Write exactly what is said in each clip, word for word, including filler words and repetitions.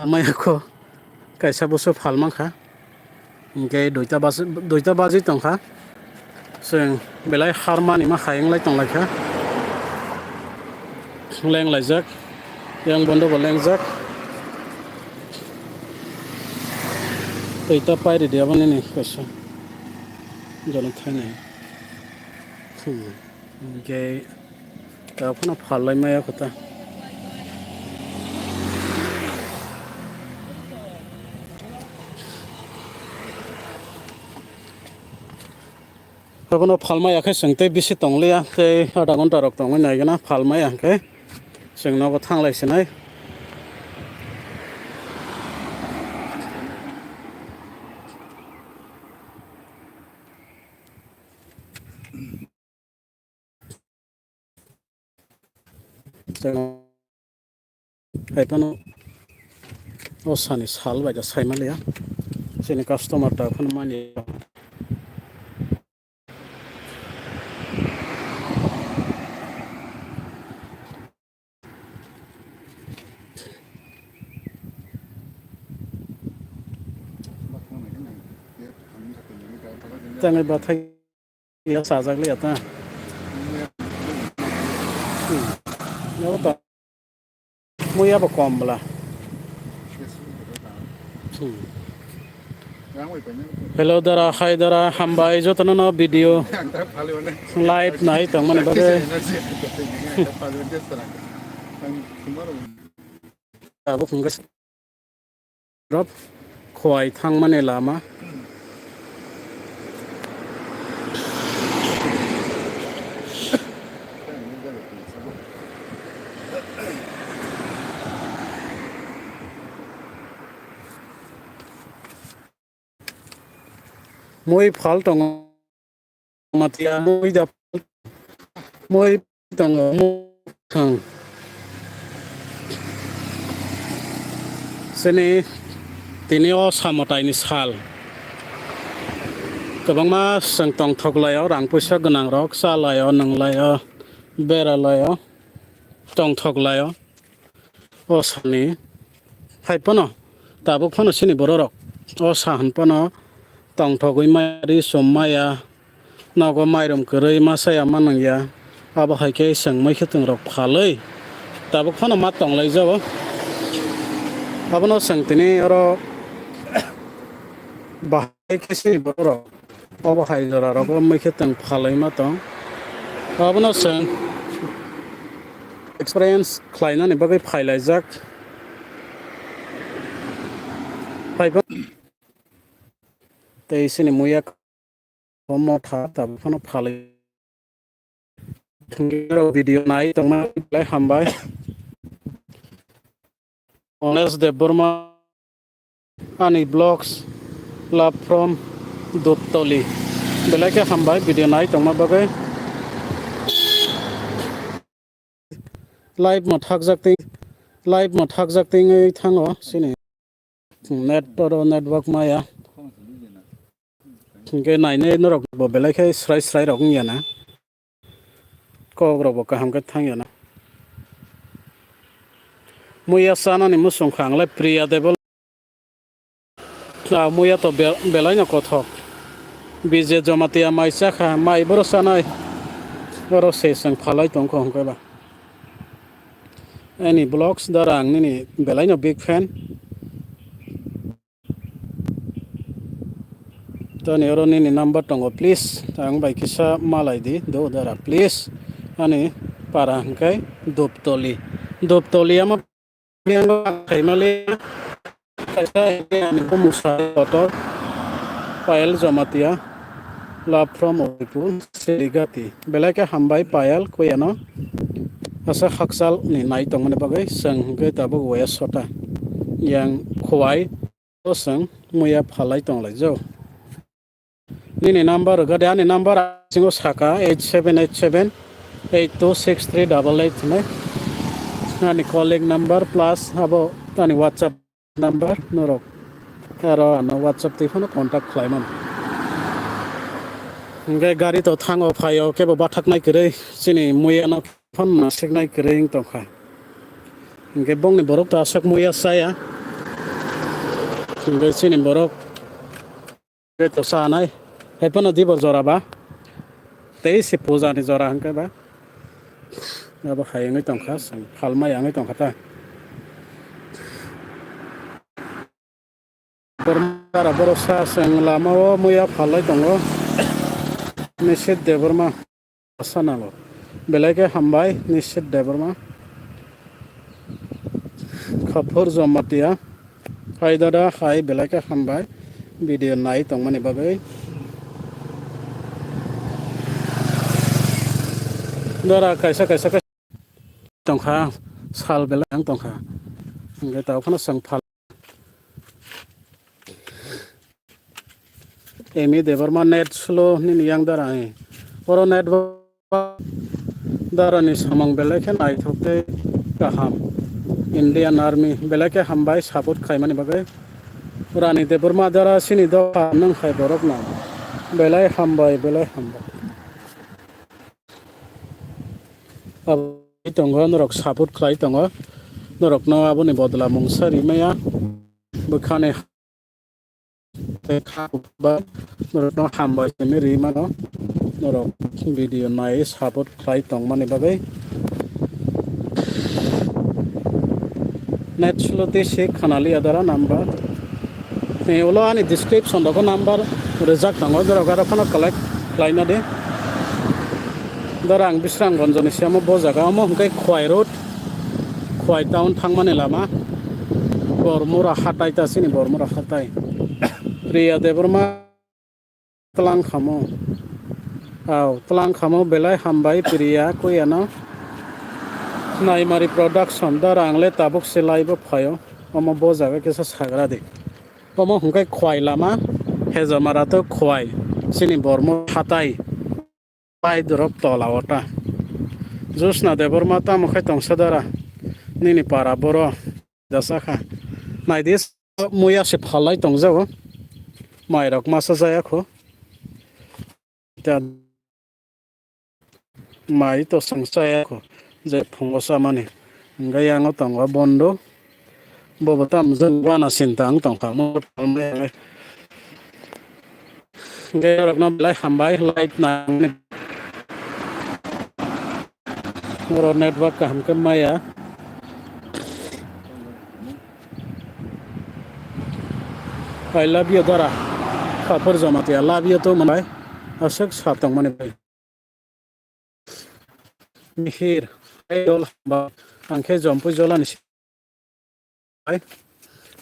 Amai kho kaisa busu phal mankha. Hinkhe duita bas-, duita bajwi tongkha. Chwng belai harmani ma hayung lai tonglaikha. Lenglaijak. Yang bondo bo lengjak. Duita pairidi abo nini kaisa. Jono thainai. Hmm. Hinkhe tabuk phano phal lai maya kho ta. Abono phal maya khe chwng tei bisi tong liya, tei adha ghonta rok tongwi nai gana phal maya hwnkhe chwng nogo thang lai sinai. Hai phano o sani sal bai da sai maliya. Chini customer ta phano mani. Tangai bathai. Ya, sajak liya ta. Hmm. Yabo ta. Muya bo kom bla. Hmm. Hello dara, hai dara, hambai jotono no video live nai tong mani bagwi. Abo phungas. Rop khowai thangmani lama. Mui phal tongo. Matia mui da mui tongo mui thang. Sini tini o samotai ni sal. Kwbangma chwng tongthok laio, rang puisa gwnang rok cha laio, nwng laio, bera laio, tongthok laio. O sani hai phano tabuk phano chini bororok o sa hwn phano tongthogwi maya, ri chum maya, nogo mairum kwrwi ma chaya ma nungya. Abo hai khe chwng mui khe twng rok phalwi tabuk phano ma tonglaijao. Abono chwng tini oro bahai khe chini bororok obo hai jora rogo mui khe tong phalwi ma tong. Abono chwng experience khlainani bagwi phailaijak. Phaiba tei chini muya motha tabuk phano phalwi. Video nai tongma belai hambai. Ones Debbarma ani vlogs love from Duptoli. Belai khe hambai video nai tongma bagwi. Live mo thakjak tei, live mo thakjak tei wngwi thango sini. Net oro network maya. Hinkhe nainai norok bo belai khe srai srai rok wngya na. Kok rok bo kaham khe thangya na. Muya chanani muchung kha ang le Priya Debol. Ah, muya to be-, belai no kothok. Bijay Jamatia mai cha kha, mai boro chanai. Oro se chwng phalai tong kho hwnkhe ba. Ani vlogs dara ang nini belai no big fan. Toni oro nini number tongo, please. Ang bai kisa malai di, do dara, please. Ani para hwnkhe Duptoli. Duptoli ama khaimali. Kaisa ani musa kotor. Payal Jamatia. Love from Udaipur, Serigati. Belai khe hambai Payal, kuyano. Asa hakchal ni nai tongmani bagwi, chwng hwnkhe tabuk waya sota. Yang khowai. O chwng muya phalai tonglaijao. Nini number rwgade, ani number singo saka eight seven eight seven eight two six three double eight hinwi. Ani calling number plus abo ani WhatsApp number norok. Aro ano WhatsApp twi phano contact khlai mano. Hwnkhe gari to thango phaio kebo bathaknai kwrwi chini muyano. Phano nasiknai kwrwi wng tongkha. Hwnkhe bongni borok to aswk muya chaya. Hwnkhe chini borok tei to chanai. Hai phano dibor jora ba. Tei se puja ni jora hwnkhe ba. Abo hai wngwi tongkha, chwng phalmaya wngwi tongkha ta. Borok sa chwng lama o muya phalai tongo. Nishit Debbarma. Sanalo. Belai khe hambai, Nishit Debbarma. Khapur Jamatia. Hai dada, hai belai khe hambai. Video nai tongmani bagwi. Dara kaisa kaisa khe tongkha, sal belai ang tongkha. Hwnkhe tao phano chwng phal. Emi Debbarma net slow nini yang dara ai. Oro net dara ni samung belai khe naithok tei kaham. Indian Army belai khe hambai support khaimani bagwi. Rani Debbarma dara sini dopha nung hai borok no. Belai hambai, belai hambai. Abo tongo, norok support khlai tongo. Norokno aboni bodla mungsa rimaya. Bwkhani tei kha ba norokno hambai simi ri mano. Norok video nai support khlai tongmani bagwi. Net slow tei se khana liya dara number. Tei ulo ani description rogo number rijak tongo, jorok aro phano collect khlaina di. Dara ang Bisramganj ni siyamo bo jaga omo hwnkhe Khwai road, Khwai town thangmani lama. Bormura hatai ta chini Bormura hatai. Priya Debbarma. Twlang khamo. Au, twlang khamo belai hambai Priya Kuyano. Naimari Production, dara ang le tabuk se live o phaio. Omo bo jaga kisa sagra di. Omo hwnkhe Khwai lama, Hejamara to Khwai. Chini Bormo hatai. Pai dorok tola o ta. Josna Debbarma tamo khai tongsa dara. Nini para boro. Jasa kha. Naidi, muya se phalai tongjago. Mairok masa jaya kho. Da-, mai to sangsa ya kho. Je phungo samani. Hwnkhe yango tongo bondo. Bobo tam jeng wana sinta ang tongkha. Mo phalmai. Hwnkhe norokno belai hambai, like nangni. Oro network kaham khe maya. I love you, dara. Khapur Jamatia, love you too, manai. Aswk sa tongmani bai. Mihir, idol, ba, ang khe Jompui Jolani si-, bai.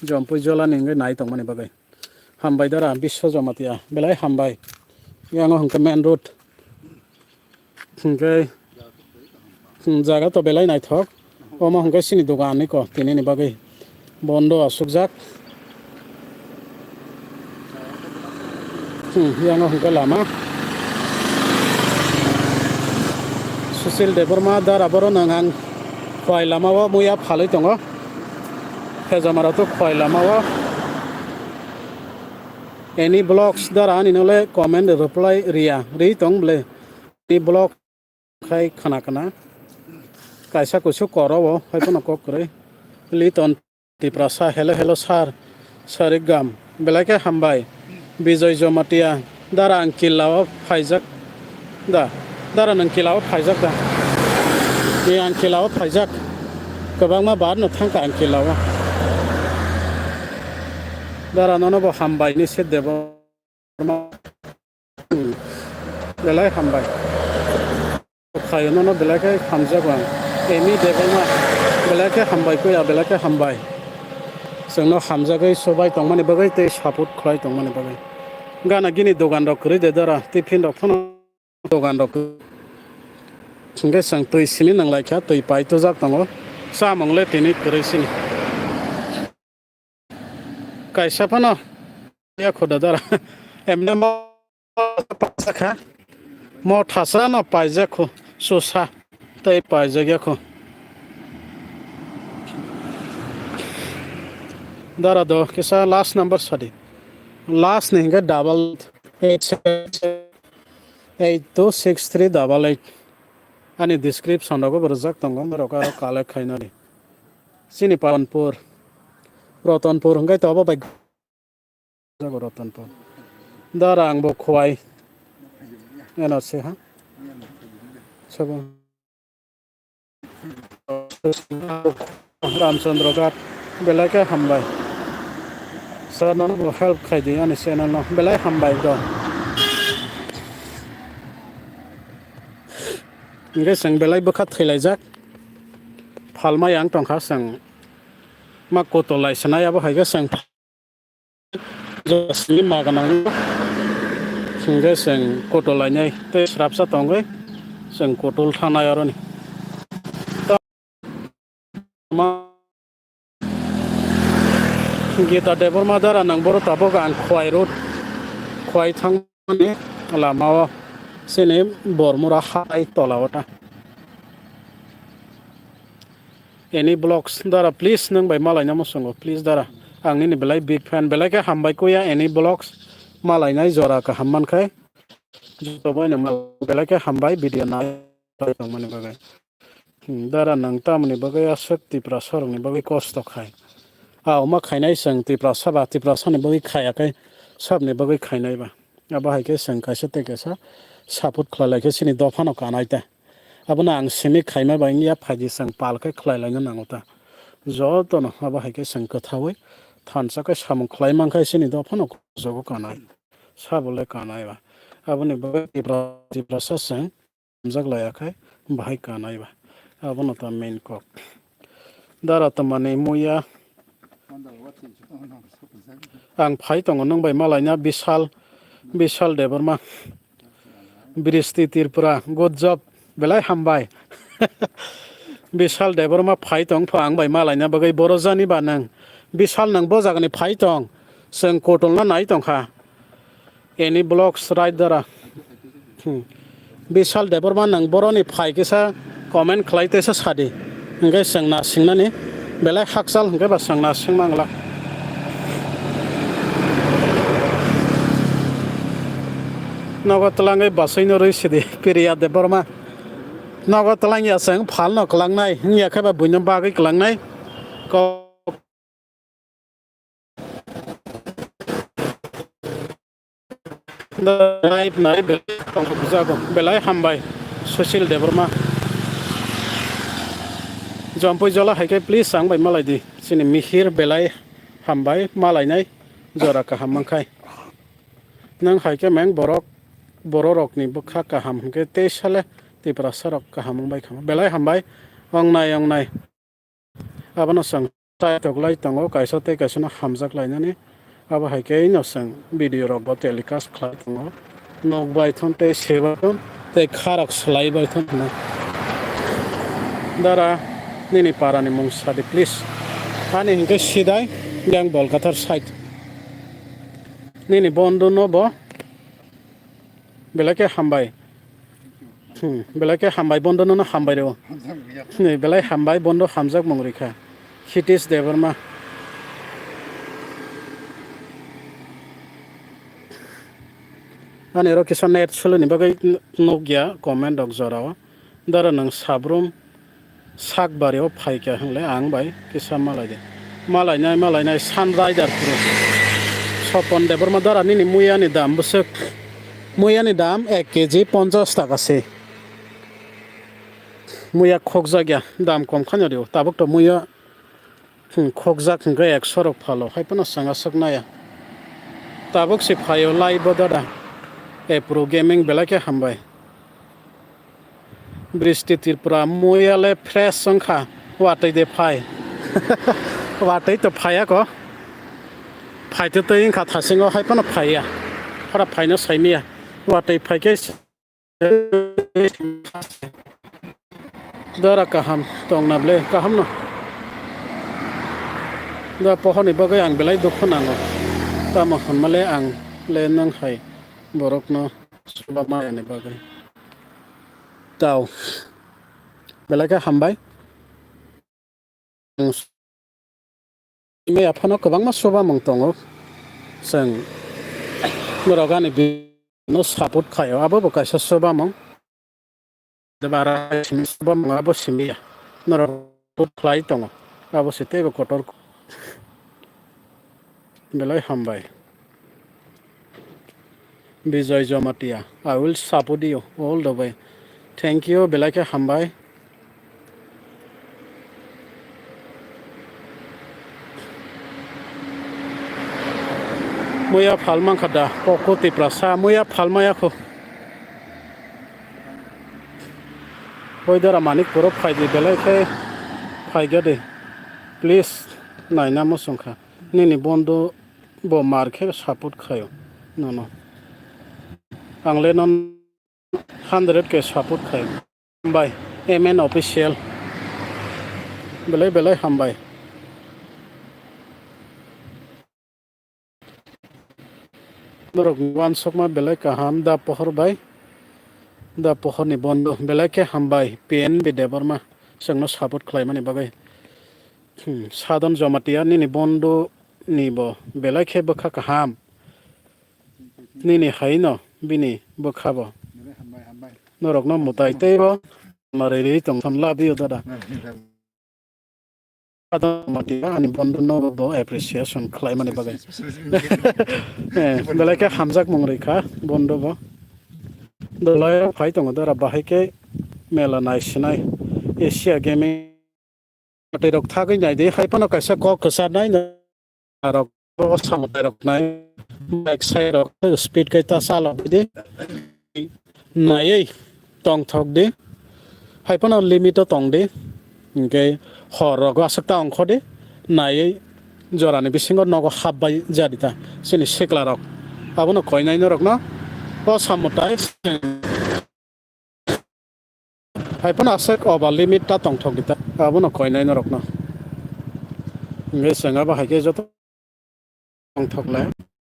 Jompui Jolani wngwi nai tongmani bagwi. Hambai dara, Biswa Jamatia, belai hambai. Yango hwnkhe main road. Hwnkhe, hmm, jaga to belai naithok. Omo hwnkhe chini dogan ni ko, tini ni bagwi. Bondo asukjak. Hmm, yango hwnkhe lama. Sushil Debbarma dara boro nang ang Khwai lama o muya phalwi tongo. Hejamara to Khwai lama o. Any vlogs dara ani nole comment reply riya. Ri tong ble. Any vlog khai khana khana. Kaisa kusu koro o, hai phano kok kwrwi. Liton Tiprasa, hello, hello, sir. Sarigam, belai khe hambai. Bijoy Jomatia, dara ang killa o phaijak da. Dara nang killa o phaijak da. Ni ang killa o phaijak. Kwbangma bar no thangkha ang killa o. Dara nono bo hambai ni se debo. Belai hambai. Khayo nono belai khe hamjago ang. Emi Debbarma belai khe hambai kuya, belai khe hambai. Chwngno hamjagwi sobai tongmani bagwi tei support khlai tongmani bagwi. Gana gini dogan rok kwrwi de dara, tiffin rok phano dogan rok. Hwnkhe chwng twi simi nang lai kha, twi pai tujak tongo. Chamung le tini kwrwi sini. Kaisa phano ya kho da dara. Emne mo paisa kha. Mo thasa no paijak kho. Susa. Tei paijak ya kho. Dara do kisa last number sadi. Last ni hingke double eight seven eight two six three double eight. Ani description rogo bo rwjak tongo, norok aro collect khainani. Chini Pawanpur, Rotonpur hwnkhe to abo bai jago Rotonpur. Dara ang bo Khowai. Eno se ha. Sabo. Ramchandra Ghat, belai khe hambai. Sir, nono bo help khai di ani channel no. Belai hambai do. Hingke chwng belai bwkha thwilaijak. Phalmai ang tongkha chwng. Ma kotolai swnai abo hai khe chwng. Simi ma gwnang. Hingke chwng kotol lainai tei srapsa tongwi chwng kotol thangnai aroni. Ma Gita Debbarma dara nang boro tabuk ang Khowai road, Khowai thangmani lamao chini Bormura hai tola o ta. Any vlogs dara, please, nwng bai malaina muchungo, please dara. Ang nini belai big fan, belai khe hambai kuya any vlogs malainai jora kaham mankhai. Joto bai nwng belai khe hambai video nai tongmani bagwi. Hmm, dara nwng tamoni bagwi aswk Tiprasa rokni bagwi kosto khai. A omo khainai chwng Tiprasa ba Tiprasani bagwi khaya khe sabni bagwi khainai ba. Abo hai khe chwng kaisa tei kaisa support khlai lai khe chini dophano kanai ta. Abono ang simi khaima bai wngya, phaidi chwng pal khe khlai laina nango ta. Jotono abo hai khe chwng kwthaui thansa khe samung khlai man khe chini dophano kuchugo kanai. Sabo le kanai ba. Aboni bagwi Tipra-, Tiprasa chwng hamjak laiya khe bahai kanai ba. Abono ta main kok. Dara tamani muya. Ang phai tongo nwng bai malaina Bishal, Bishal Debbarma. Bristi Tripura, good job. Belai hambai. Bishal Debbarma phai tong pha ang bai malaina bagwi boro jani ba nwng. Bishal nwng bo jagani phai tong. Chwng kotolno nai tongkha. Any vlogs right dara. Hmm. Bishal Debbarma nwng boroni phai kisa comment khlai tesa sadi. Hingke chwng nasingnani belai hakchal hingke ba chwng nasing mangla. Nogo twlangwi basai no rwi sidi Priya Debbarma. Nogo twlangya chwng phalno kwlangnai wngya khe ba buino bagwi kwlangnai. Ko- Belai hambai, Sushil Debbarma. Jompui jola hai khe please ang bai malai di. Chini mihir belai hambai, malainai jora kaham mankhai. Nwng hai khe meng borok, bororokni bwkha kaham hwnkhe tei sale Tiprasarok kaham wngbai kha. Belai hambai, ongnai, ongnai. Abono chwng tai toklai tongo, kaisa tei kaisano hamjak lainani. Abo hai khe no chwng video rok bo telecast khlai tongo. Nok bai thon tei se bai thon tei kha rok swlai bai thon hwnwi. Dara, nini para ni mung sadi please. Ani hinkhe sidai yang Bolkathar side. Nini bondo no bo belai khe hambai. Hmm, belai khe hambai, bondo nono hambai rw. Hmm, belai hambai, bondo hamjak mung rikha. Hitesh Debbarma. Ani oro kisa net soloni bagwi n-, nukya comment rok jorao. Dara nwng sabrum sak bario phaikha hwnle ang bai kisa malai di. Malainai, malainai, Sun Rider Pro. Sopon Debbarma dara nini muyani dam bwswk. Muyani dam ek keji ponchash taka se. Muya khokjak ya, dam kom khano rio. Tabuk to muya, hmm, khokjak hwnkhe ekso rok phalo, hai phano chwng aswk naya. Tabuk se phaio live o dada. Epro Gaming belai khe hambai. Bristi Tripura, muya le fresh wngkha, watwi de phai. Watwi to phaiya ko. Phaito twi wngkha thasingo, hai phano phaiya. Phara phaino saimiya. Watwi phaikhe dara kaham tongna ble, kaham no. Da pohorni bagwi ang belai dukhu nango. Tamo hwnmale ang le nwng hai borokno chuba mayani bagwi. Tao. Belai khe hambai. Maya phano kwbangma chubamung tongo. Chwng borok ani bi-, no support khaio. Abo bo kaisa chubamung. Debara simi sabo mwnga bo simi ya. Norok tut khlai tongo. Abo se teibo kotor. Belai hambai. Bijoy Jamatia, I will support you all the way. Thank you, belai khe hambai. Muya phalmang kha da, Poku Tiprasa, muya phalmaya kho. Hoidara Manik Puro phaidi, belai khe phaiga de. Please, naina muchung kha. Nini bondo bo mar khe support khayo nono. Ang le non hundred khe support khayo. Hambai, M N official. Belai belai hambai. Norok wansokma belai kaham da pohor bai. Da pohor ni bondo belai khe hambai P N B Debbarma chwngno support khlaimani bagwi. Hmm, Sadon Jamatia nini bondo ni bo belai khe bwkha kaham. Nini haino bini bwkha bo. Norokno mwtai teibo ma riri tong thon labiyo dada. Sadon Jamatia ani bondo no bo appreciation khlaimani bagwi. Eh, belai khe hamjak mung rikha bondo bo. Dolai phai tongo dara bahai khe mela nai sinai Asia Gaming. Tei rok thagwi nai di, hai phano kaisa kok kwcharnai rok o samung tei rok nai, bike sai rok speed kai ta chalok di, naiwi tongthok di, hai phano limit o tong di, hinkhe hor rogo aswk ta ongkho di, naiwi jorani bisingo nogo hapbai jadi ta chini sikla rok, abono koinai norokno o samung tai. Hai phano aswk over limit ta tongthok di ta, abono koinai norokno. Hingke chwng abo hai khe joto tongthok le.